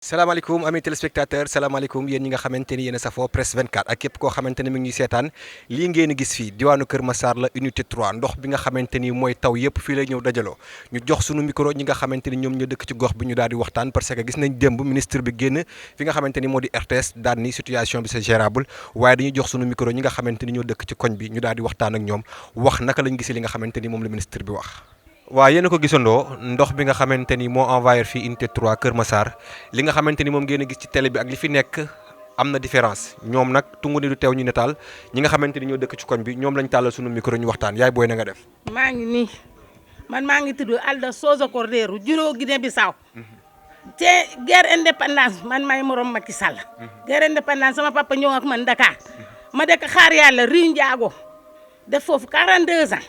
salaamaaleykum ami téléspectateur salaamaaleykum yéen ñi nga xamante ni yéen a safoo presse 24 ak képp koo xamante ni mi ngi ñuy seetaan lii ngeen gis fii diwaanu Kër Massar la unité 3 ndox bi nga xamante ni mooy taw yëpp fii lay ñëw dajaloo ñu jox sunu micro ñi nga xamante ni ñoom ñoo dëkk ci gox bi ñu daal di waxtaan parce que gis nañ démb ministre bi génn fi nga xamante ni moo di RTS daal ni situation bi c'est gérable waaye dañuy jox sunu micro ñi nga xamante ni ñoo dëkk ci koñ bi ñu daal di waxtaan ak ñoom wax naka lañ gisee li nga xamante ni moom la ministre bi wax. waaw yéen a ko gisandoo ndox bi nga xamante ni moo envoyé fii unité 3 Kër Massar li nga xamante ni moom ngeen a gis ci télé bi ak li fi nekk am na différence ñoom nag tungu ni du teew ñu netaal ñi nga xamante ni ñoo dëkk ci koñ bi ñoom lañ tàllal sunu micro ñu waxtaan yaay booy na nga def. maa ngi nii man maa ngi tudd Alda Sosa Cordeiro juróo Guinée Bissau te guerre indépendance man maay morom Macky Sall guerre indépendance sama papa ñëw ak man Dakar ma dëkk xaar yàlla Rii Njaago def foofu 42 ans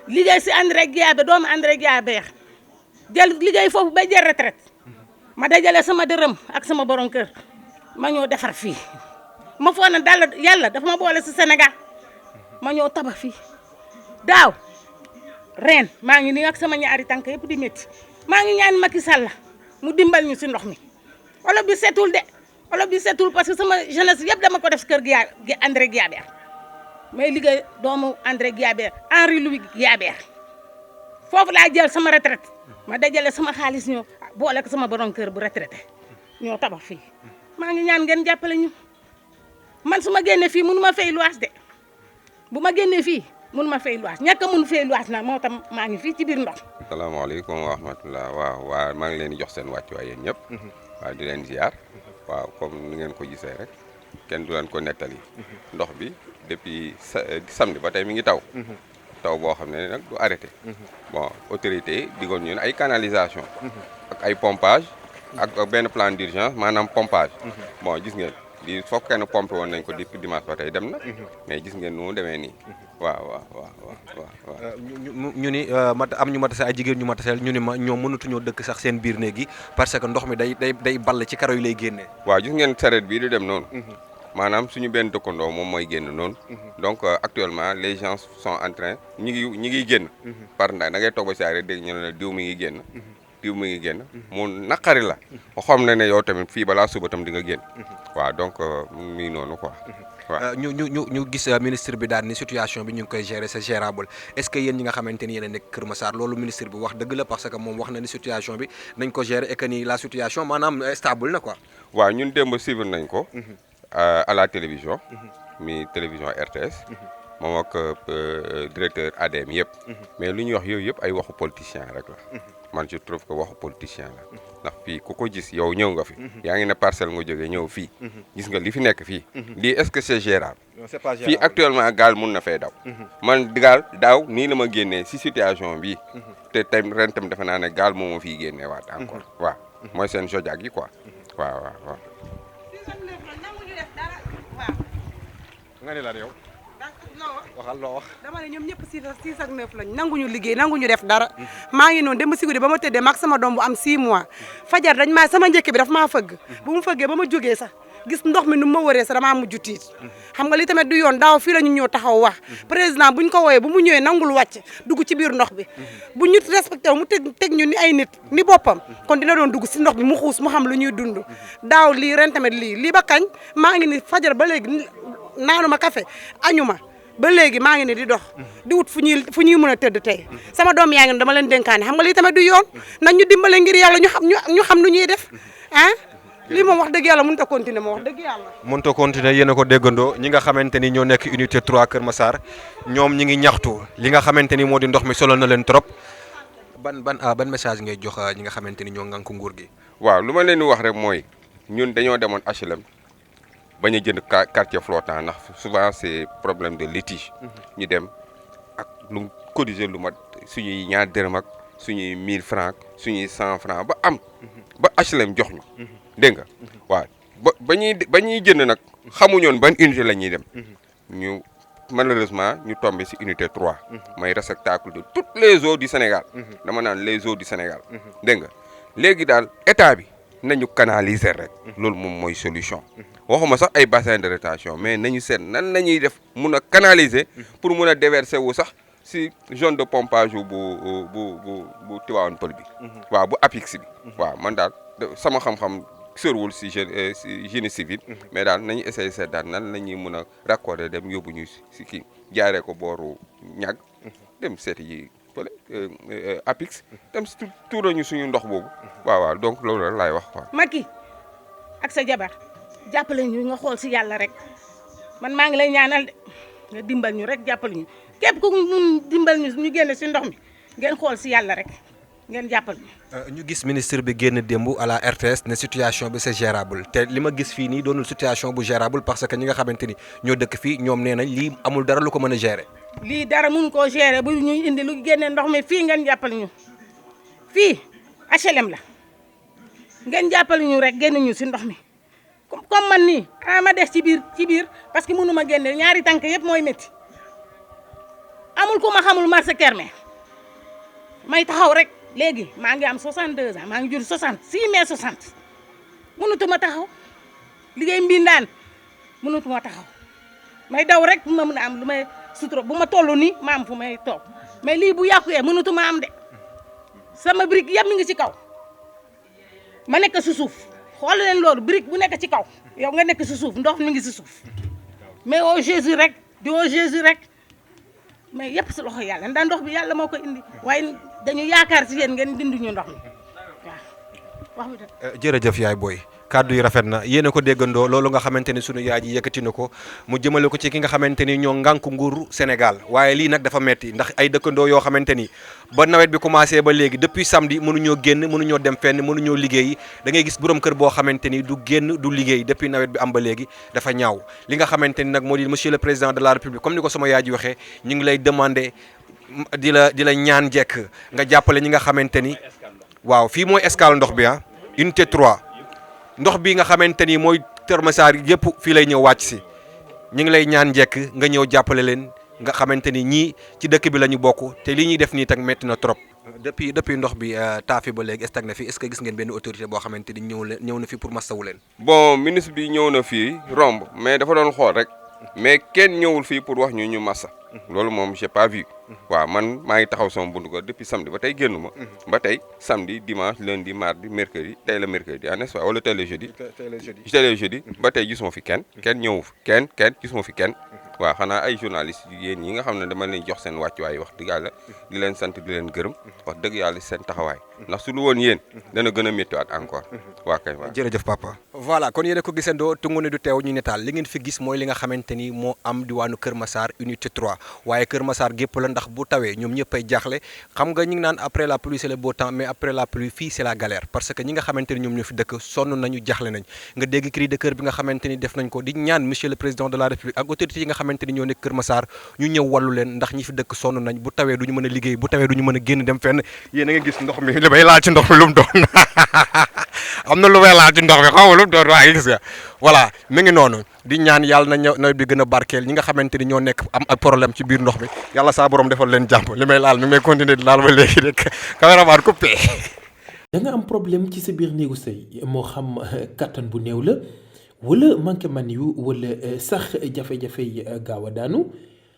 liggéey si André Guiabé doomu André Guiabé jël liggéey foofu ba jël retraite ma dajale sama dërëm ak sama borom kër ma ñëw defar fii ma foog ne daal yàlla dafa ma boole si Sénégal ma ñëw tabax fii daaw ren maa ngi nii ak sama ñaari tànk yëpp di métti maa ngi ñaan Macky Sall mu dimbal ñu si ndox mi olof bi setul de olof bi setul parce que sama jeunesse yëpp dama ko def si kër gi André Guiabé may liggéey doomu André Guiabé Henri Louis Guiabé foofu laa jël sama retraite ma dajale sama xaalis ñëw boole ko sama borom kër bu retraité ñoo tabax fii maa ngi ñaan ngeen jàppale ñu man su ma génnee fii mënu ma fay luwaas de bu ma génnee fii mënu ma fay luwaas ñàkk a mënu fay luwaas nag moo tax maa ngi fii ci biir ndox. asalaamaaleykum wa rahmatulah waaw maa ngi leen di jox seen wàccuwaay yéen ñëpp. waaw di leen ziar. waaw comme ni ngeen ko gisee rek kenn du leen ko nettali. ndox bi depuis samedi ba tey mi ngi taw. taw boo xam ne nag du arrêté. bon autorité yi digoon ñu ne ay canalisation. ak ay pompage. ak benn plan d'urgence maanaam pompage. bon gis ngeen di foog kenn pompé woon nañ ko depuis dimanche ba tey dem na. mais gis ngeen nu mu demee nii. waaw. ñu ni am ñu ma tase ay jigéen ñu ma taseel ñu ni ma ñoom mënatuñoo dëkk sax seen biir néeg yi parce que ndox mi day ball ci karo yi lay génnee. waaw gis ngeen sareet bii di dem noonu. maanaam suñu benn dëkkandoo moom mooy génn noonu. donc actuellement les gens sont en train ñi ngi génn. par ndax da ngay toog ba si arrêt dégg ñu ne la diw mi ngi génn. diw mi ngi génn mu naqari la. xam na ne yow tamit fii balaa suba tam di nga génn. waaw donc mu ngi noonu quoi. waaw ñu gis ministre bi daal ni situation bi ñu ngi koy gérer c'est gérable est-ce que yéen ñi nga xamante ni yéen a nekk Kër Massar loolu ministre bi wax dëgg la parce que moom wax na ni situation bi nañ ko gérer et que ni la situation maanaam stable na quoi. waaw ñun démb suivre nañ ko. à la télévision. mi télévision RTS. moom ak directeur ADM yëpp. mais lu ñuy wax yooyu yëpp ay waxu politicien rek la. man je trouve que waxu politicien la. ndax fii ku ko gis yow ñëw nga fi. yaa ngi ne parcelle nga jógee ñëw fii. gis nga li fi nekk fii. lii est-ce que c'est gérable. c'est pas gérable fii actuellement gaal mun na fay daw. man gaal daaw nii la ma génnee si situation bii. te tey ren tam defe naa ne gaal moo ma fiy génnee waat encore. waaw mooy seen Zodiac yi quoi. waaw. nga ne la yow. waxal loo wax. dama ne ñoom ñëpp 6 ak 9 lañ nanguñu liggéey nanguñu def dara maa ngi noonu dem ba si guddi ba ma tëddee mag sama doom bu am 6 mois fajar dañ maa sama njëkk bi daf maa fëgg bu mu fëggee ba ma jógee sax gis ndox mi nu ma wëree sax damaa mujj tiit xam nga li tamit du yoon daaw fii la ñu ñëw taxaw wax président buñ ko wooyee bu mu ñëwee nangul wàcc dugg ci biir ndox bi bu ñu respecté mu teg ñu ni ay nit ni boppam kon dina doon dugg si ndox bi mu xuus mu xam lu ñuy dund daaw lii ren tamit lii ba kañ maa ngi ni fajar ba léegi naanuma café añuma ba léegi maa ngi ne di dox di wut fu ñuy mën a tëdd tey sama doom yaa ngi dama leen dénkaane xam nga lii tamit du yoon nañ ñu dimbale ngir yàlla ñu xam nu ñuy def ah lii moom wax dëgg yàlla mënut a continuer moom wax dëgg yàlla. mënut a continuer yéen a ko déggandoo ñi nga xamante ni ñoo nekk unité 3 Kër Massar ñoom ñi ngi ñaxtu li nga xamante ni moo di ndox mi solo na leen trop ban message ngay jox ñi nga xamante ni ñoo ngànk nguur gi. waaw lu ma leen di wax rek mooy ñun dañoo demoon HLM. bañ a jënd quartier flottant ndax souvent c'est problème de litige. ñu dem ak lu cotiser lu mat suñuy ñaar dërëm ak suñuy 1000 francs suñuy 100 francs ba am. ba HLM jox ñu. dégg nga waaw ba ñuy jënd nag xamuñoon ban unité la ñuy dem. ñu malheureusement ñu tombé ci unité 3. mooy réceptacle de toutes les eaux du Sénégal. dama naan les eaux du Sénégal. dégg nga léegi daal état bi. nañu canaliser rek loolu moom mooy solution waxuma sax ay bassin de rétention mais nañu seet nan la ñuy def mun a canaliser pour mun a déverser wu sax si zone de pompage bu Tivaouane Peulh bi waaw bu APIX bi waaw man daal sama xam-xam soriwul si génie civil mais daal nañu essayer seet daal nan la ñuy mën a raccorder dem yóbbu ñu si kii jaaree ko booru ñag dem seeti yi fële apix dem tuura ñu suñu ndox boobu waaw donc loolu la laay wax quoi. Macky ak sa jabar jàppale ñu nga xool si yàlla rek man maa ngi lay ñaanal de nga dimbal ñu rek jàppale ñu képp ku mun dimbal ñu génne si ndox mi ngeen xool si yàlla rek ngeen jàppal ñu gis ministre bi génn démb à la RTS ne situation bi c'est gérable te li ma gis fii nii doonul situation bu gérable parce que ñi nga xamante ni ñoo dëkk fii ñoom nee nañ lii amul dara lu ko mën a gérer. lii dara mun koo gérer bu ñuy indi lu génne ndox mi fii ngeen jàppal ñu fii HLM la ngeen jàppal ñu rek génn ñu si ndox mi comme man nii ma des ci biir parce que mënu ma génne ñaari tànk yëpp mooy métti amul ku ma xamul marché Kermé may taxaw rek. léegi maa ngi am 62 ans maa ngi jur 60 6 mai 60 mënutuma taxaw liggéey mbindaan mënutuma taxaw may daw rek bu ma mën a am lu may sutura bu ma toll nii ma am fu may toog mais lii bu yàqu yee mënutuma am de sama brique yëpp mi ngi ci kaw ma nekk si suuf xool leen loolu brique bu nekk ci kaw yow nga nekk si suuf ndox mi ngi si suuf mais au Jésus rek di au Jésus rek mais yëpp si loxo yàlla ndax ndox bi yàlla moo ko indi waaye dañu yaakaar si yéen ngeen dindi ñu ndox mi waaw wax bi jërëjëf yaay booy kàddu yi rafet na yéen a ko déggandoo loolu nga xamante ni sunu yaay ji yëkkati na ko mu jëmale ko ci ki nga xamante ni ñoo ngànk nguuru Sénégal waaye lii nag dafa metti ndax ay dëkkandoo yoo xamante ni ba nawet bi commencé ba léegi depuis samedi mënuñoo génn mënuñoo dem fenn mënuñoo liggéey da ngay gis borom kër boo xamante ni du génn du liggéey depuis nawet bi am ba léegi dafa ñaaw li nga xamante ni nag moo di monsieur le président de la république comme ni ko sama yaay ji waxee ñu ngi lay demander di la ñaan jekk nga jàppale ñi nga xamante ni waaw fii mooy escale ndox bi unité 3 ndox bi nga xamante ni mooy Kër Massar yëpp fii lay ñëw wàcc si ñu ngi lay ñaan njekk nga ñëw jàppale leen nga xamante ni ñii ci dëkk bi la ñu bokk te li ñuy def nii tak métti na trop. depuis ndox bi taafi ba léegi stagné fi est-ce que gis ngeen benn autorité boo xamante ni ñëw na fi pour masawu leen. bon ministre bi ñëw na fii romb mais dafa doon xool rek mais kenn ñëwul fii pour wax ñu massa. loolu moom j'ai pas vu. waaw man maa ngi taxaw sama buntu ko depuis samedi ba tey génn ma. ba tey samedi dimanche lundi mardi mercredi tey la mercredi n'est-ce pas wala tey la jeudi. tey la jeudi ba tey gisuma fi kenn ñëwu fi kenn gisuma fi kenn. waaw xanaa ay journalistes yéen yi nga xam ne dama leen jox seen wàccuwaay wax dëgg yàlla di leen sant di leen gërëm wax dëgg yàlla seen taxawaay ndax su lu woon yéen dana gën a méttiwaat encore waa kay waaw jërëjëf papa voilà kon yéen a ko gisandoo tungu ne du teew ñu netaal li ngeen fi gis mooy li nga xamante ni moo am diwaanu Kër Massar unité 3 waaye Kër Massar gépp la ndax bu tawee ñoom ñëpp ay jaaxle xam nga ñi ngi naan après la pluie c'est le beau temps mais après la pluie fii c'est la galère parce que ñi nga xamante ni ñoom ñoo fi dëkk sonn nañu jaaxle nañ nga dégg cri de cœur bi nga xamante ni def nañ ko di ñaan monsieur le président de la république ak autorités yi nga xamante ni ñoo nekk Kër Massar ñu ñëw wàllu leen ndax ñi fi dëkk sonn nañ bu tawee duñu mën a liggéey bu tawee duñu mën a génn dem fenn yéen a nga gis ndox mi li may laal ci ndox mi lu mu doon am na lu may laal ci ndox mi xaw ma lu mu doon waaye gis nga voilà mi ngi noonu di ñaan yàlla na nawet bi gën a barkeel ñi nga xamante ni ñoo nekk am ak problème ci biir ndox mi yàlla saa borom defal leen jàmm li may laal mi may continuer di laal ba léegi rek caméraman coupé. da nga am problème ci sa biir néegu sëy moo xam kattan bu néew la wala manqué man yu wala sax jafe-jafe yi gaaw a daanu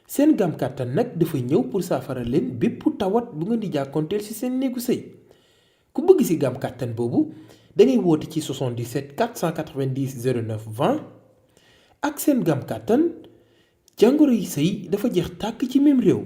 seen gam kattan nag dafa ñëw pour saafara leen bépp tawat bu nga di jàkkoonteel ci seen néegu sëy ku bëgg ci gam kattan boobu da ngay woote ci 77 490 09 20 ak seen gam kattan jàngoro yi sëy dafa jeex tàkk ci même réew.